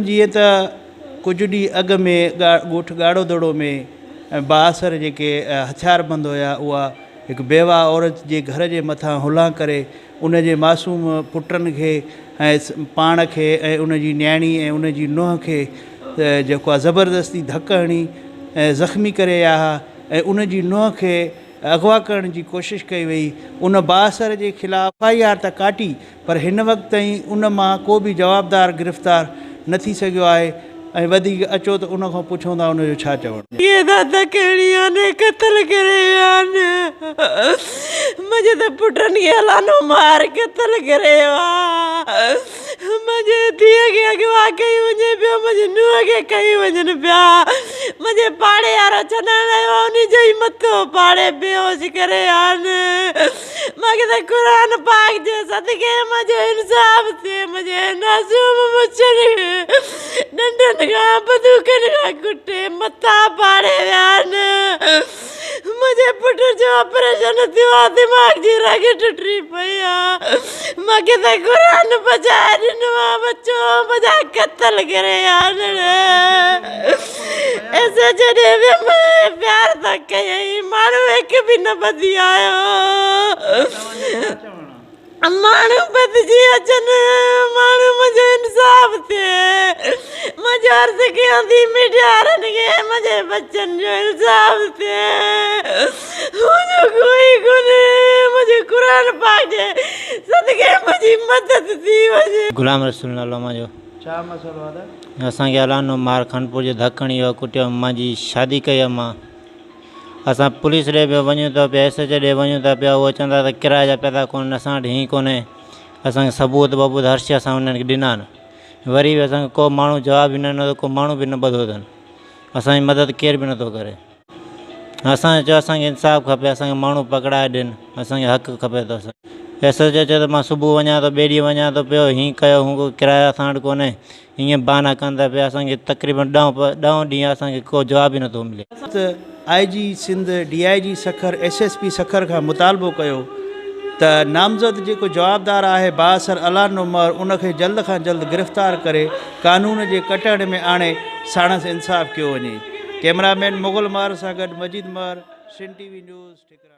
جيئن ته ڪجهه ڏينهن اڳ ۾ ڳوٺ ڳاڙهو دڙو ۾ بااثر جيڪي هٿياربند هيا اها هڪ بيواهه عورت جي گهر جي مٿان هلان ڪري ان جي معصوم پٽن کي ۽ پاڻ کي ۽ ان جي نياڻي ۽ ان جي نونهن کي جيڪو آهي زبردستي ڌڪ هڻي زخمي ڪري ويا ها ۽ ان جي نونهن کي اغوا ڪرڻ جي ڪوشش ڪئي وئي ان بااثر جي خلاف ايف I R ته ڪاٽي پر هن وقت تائين ان مان ڪو به جوابدار گرفتار نه ٿي سگهيو آهي ۽ وڌيڪ اچو ته ان کان پڇون ٿا ان جو ڇا چوڻ. ڪي ٿا ڌڪ هڻي آن قتل ڪري ويا آن منهنجي ته پٽن کي الانو مار قتل ڪري ويو آ منهنجي ڌيء کي اغوا ڪئي وڃي پيو منهنجي نونهن کي کئي وڃن پيا منهنجي پاڙي وارو ڇڏڻ آيو آ انهي جو ئي مٿو پاڙي بيهوش ڪري ويا آن. مونکي ته قرآن پاڪ جي صدقي منهنجو انصاف ٿئي منهنجي معصوم مڇن کي ڏنڊن کان بندوقن کان ڪٽي مٿا ڦاڙي ويا آهن منهنجي پٽ جو آپريشن ٿيو آهي دماغ جي رڳ ٽٽي پئي آهي مونکي ته قرآن بچائي ڏنو آهي بچو منهنجا قتل ڪري ويا آهن ايس ايڇ او ڏي ويم پيار سان ڪيائين ماڻهو هڪ به نه ٻڌي آيو ماڻهو ٻڌجي اچن ماڻهو منهنجو انصاف ٿئي منهنجو عرض ڪيان ٿي ميڊيا وارن کي منهنجي بچن جو انصاف ٿئي منهنجو ڪوئي ڪونهي منهنجي قرآن پاڪ جي صدقي منهنجي مدد ٿي وڃي. غلام رسول نالو منهنجو. ڇا مسئلو آ ته. اسان کي الانو مار خانپور جو ڌڪ هڻي ويو ڪٽيو مان جي شادي ڪئي آ مان اسان پوليس ڏي به وڃون ٿا پيا ايس ايچ او ڏي وڃون ٿا پيا اهي چون ٿا ته ڪرايي جا پئسا ڪونهن اسان وٽ هين ڪونهي اسان کي ثبوت وبوت هر شي اسان انهن کي ڏنا آهن وري به اسان کي ڪو ماڻهو جواب ئي نه ڏنو ڪو ماڻهو به نه ٻڌو اٿن اسان جي مدد ڪير به نٿو ڪري اسان چيو اسان کي انصاف کپي اسان کي ماڻهو پڪڙائي ڏين اسان کي حق کپي ٿو ايس ايچ او چيو ته مان صبح وڃان ٿو ٻئي ڏينهن وڃان ٿو پيو هين ڪيو هون ڪيو ڪرايو اسان وٽ ڪونهي ائين بهانا ڪن ٿا پيا اسان کي تقريبن ڏهون ڏينهن اسان کي ڪو جواب ئي نٿو ملي. ته I G Sindh, D I G Sukkur, S S P Sukkur کان مطالبو ڪيو ته نامزد جيڪو جوابدار آهي بااثر الان عمر ان کي جلد کان جلد گرفتار ڪري قانون جي ڪٽهڙي ۾ آڻي ساڻس انصاف ڪيو وڃي. ڪئميرا مين مغل مهر سان گڏ Majeed Mehar, Sindh T V news, Thikra.